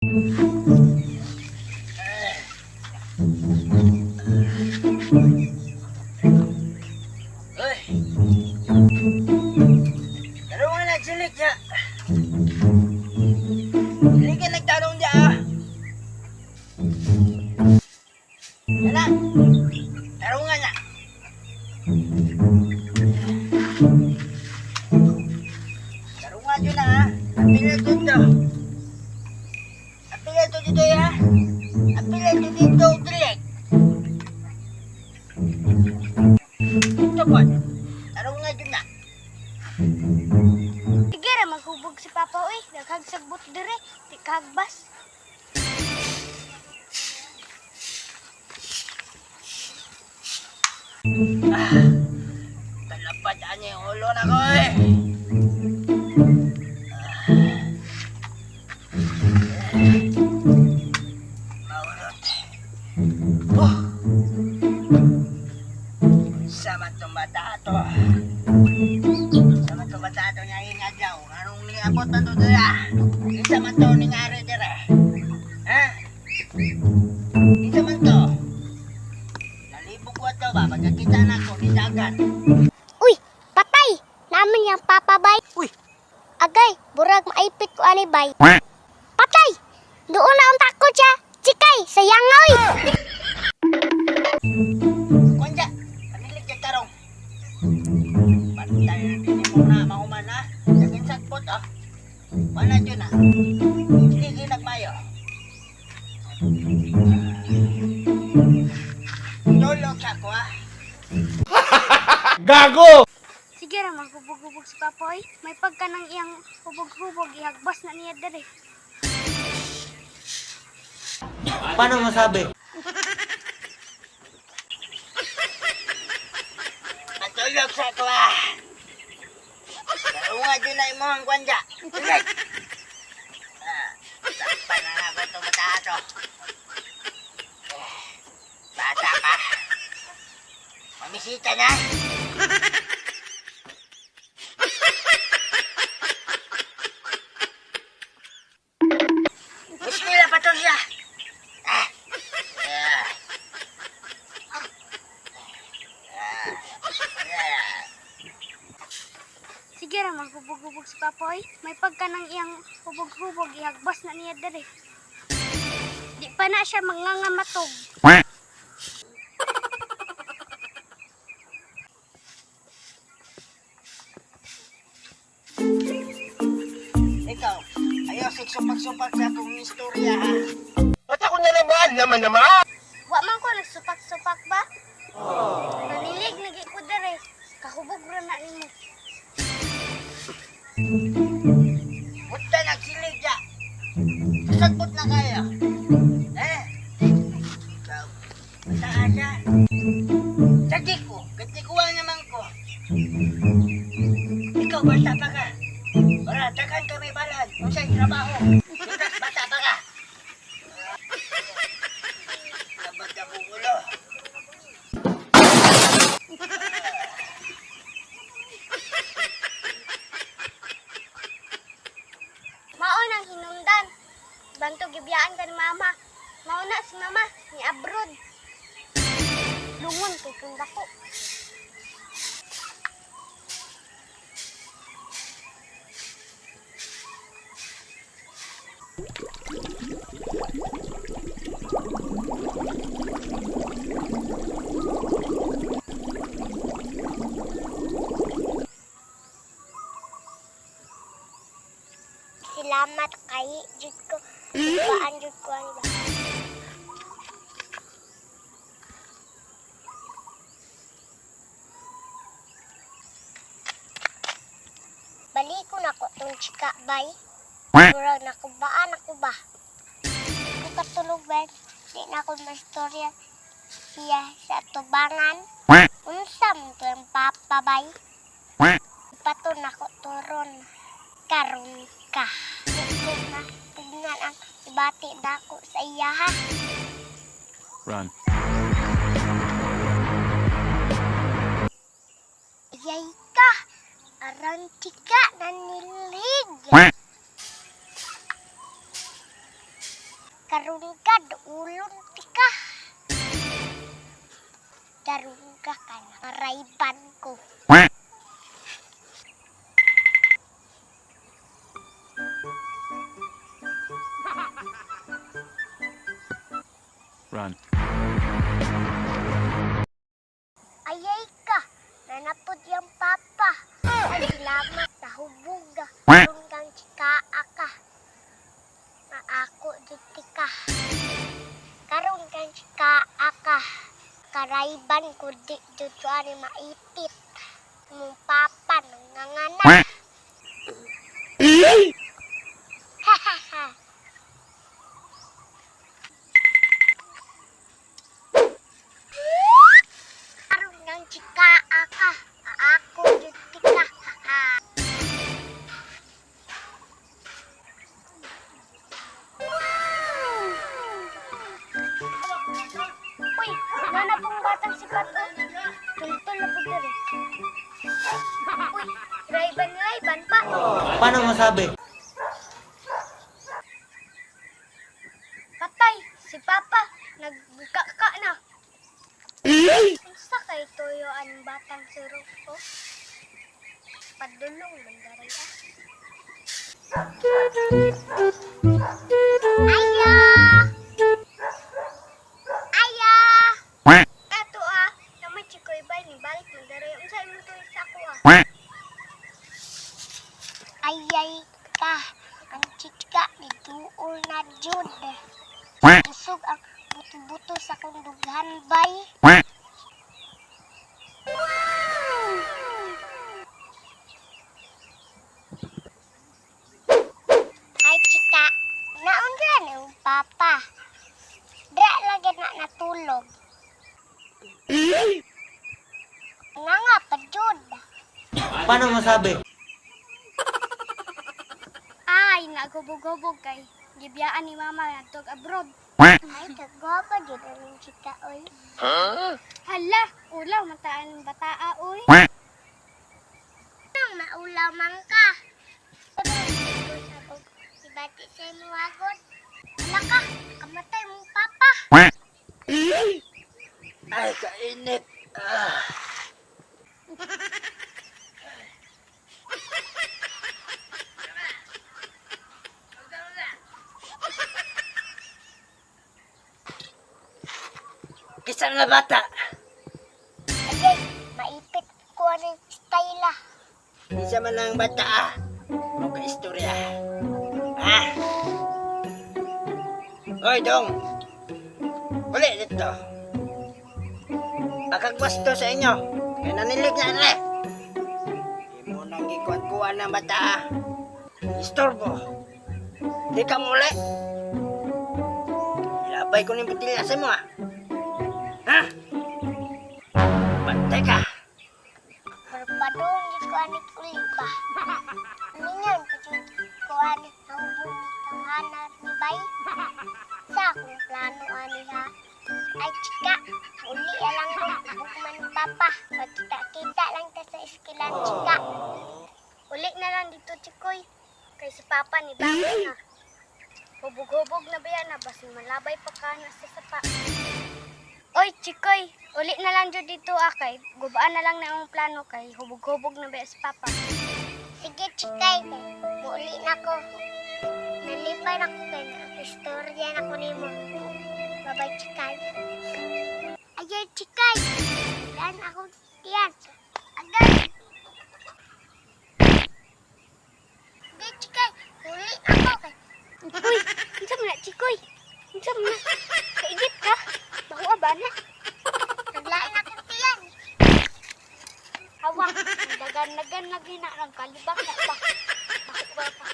Uy! Tarong nga nagsilig niya. Silig ka nagtarong niya ah. Yana! Tarong nga na. Tarong nga dyan ah. Apila dito. Apila to dito ya. Apila to dito dilig. Dito po. Tarong nga dyan na. Sige ra maghubog si Papa oy, naghagsabot dire, di kahagbas. Talapad ani yung ulo na ko eh. Maulot. Oh. Sama tong bata to. Sama tong bata to niya yung adlaw. Anong niabot na to dira? Isa man to ning ari dira. Ha? Isa man to. Nalibog ko ato ba? Pagkakita na ko ni dagan. Uy, patay! Naman yang Papa bay. Uy! Agay, burag maipit ko ani bay. Patay! Doon na ang takot siya. Chikay, sayang nga oy. Kwanja, panilig ka tarong. Pantay na din mo na mahuman ha. Naging sagbot ah. Wala dyan ah. Sige, nagmayo. Tulog sa ko ah. Gago! Sige ra maghubog-hubog si Papa oy. May pagka ng iyang hubog-hubog ihagbas na niya dire. Paano masabi? Matulog sa ko ah. Tarunga dyan na imong kwanja. Tuloy. Ah, sakpan na ako itong bata to. Eh, bata ka. Mamisita na. Bismillah pa to siya. Ah. Ah. Ah. Sige ra maghubog-hubog si Papa oy. May pagka ng iyang hubog-hubog ihagbas na niya dire. Di pa na siya mangangamatog. Ikaw, ayaw siksupak-supak sa akong istorya ha. Ba't ako na naman? Naman naman! Wa man ko nagsupak-supak ba? Nanilig nagi ko dire. Kahubog ra na nimo. Punta nagsilig ya. Sasagbot na kayo. Eh? Ikaw, basta siya. Sadi ko, katikuha naman ko. Ikaw, basta pa ka. Ora, daghan kami balan. Unsay trabaho. Tutas, basta pa ka. Labad ako ulo. Mao nang hinungdan. Banto gibiyaan ka ni mama. Mao na si mama ni abroad. Lungon kay kung dako. Salamat kay jud ko. Paan jud ko ani ba? Baliko na ko tong chika bay. Murag nakubaan ako ba? Kung katulog ba, di na ako mastorya siya sa tubangan. Unsa man to ang papa bay? Pato na ko turon. Karon ka. Di ko na tignan ang ibati dako sa iya ha. Run. Yay ka! Aran chika nanilig. Karon ka, duulon ti ka. Darungga ka na. Marayban ko. Run. Ayay ka, nanapod yung papa. Ay, salamat, nahubog. Karon kang chikaa ka. Maako dito ka. Karon kang chikaa ka. Karayban ko di dito ani maipit. Mong papa nanganganak. Hahaha. Karon kang chikaa ka. Aako dito ka. Ha. Uy, nana pong batang si Pato. Tultol na po diri. Uy, Rayban, Rayban pa. Paano masabi? Patay, si Papa, nagbukaka na. Unsa kay tuyo ang batang suro ko? Padulong mandaray ah. Aya! Aya! Ato ah, naman chikoy bay ni balik mandaray. Unsa imong tuyo sa ako ah? Ayay ka, ang chika ni duol na jud. Busog ang buto-buto sa kong dughan bay. Ay chika, naunsa ni ang papa. Dra lagi na natulog. Nga nga pa jud. Paano masabi? Ay, naghubog-hubog kay gibiyaan ni mama ngadtog abroad. Ay, kagwapa jud ang chika oy. Hala, ulaw man ta ang bataa oy. Nang maulaw man ka. Ibati sa imo agod. Hala ka, kamatay mong papa. Ay, kainit. Ah. Kisa nga bata. Ayay, maipit ko ang style ah. Isa man ang bata ah. Mo ka istorya. Ah. Hoy, dong. Uli dito. Pagkagwasto sa inyo. Kaya nanilig na rin. Imo nang gikuan-kuan ng bata ah. Istorbo. Di ka muli. Ilabay ko ng butilya sa mo ah. Ha? Bantay ka. Pero padung gid ko anik uli ba. Mingon ko jud ko ani ang bumi tanghanar ni bay. Sa akong plano ani ha. Ay chika, uli lang ko bugman ni papa. Magkita-kita lang ta sa eskilan chika. Uli na lang dito chikoy. Kay si papa ni Bangko na. Hubog-hubog na ba yan na basin malabay pa ka na sa sapa. Oy, Chikoy, uli na lang jud dito akay. Gubaan na lang na ang plano kay hubog-hubog na ba si Papa. Sige, Chikoy, muuli na ko. Nalipay na ko kay istorya na ko nimo. Bye-bye, Chikoy. Ayay, Chikoy. Daan ako diyan. Agay. Sige, Chikoy, uli ako kay. Uy, unsa man na, Chikoy? Unsa man na? Kaigit ka? Bakuha ba na? Naglain ako tiyan. Hawa, dagan-dagan lagi na ang kalibak na pa. Bakuha pa.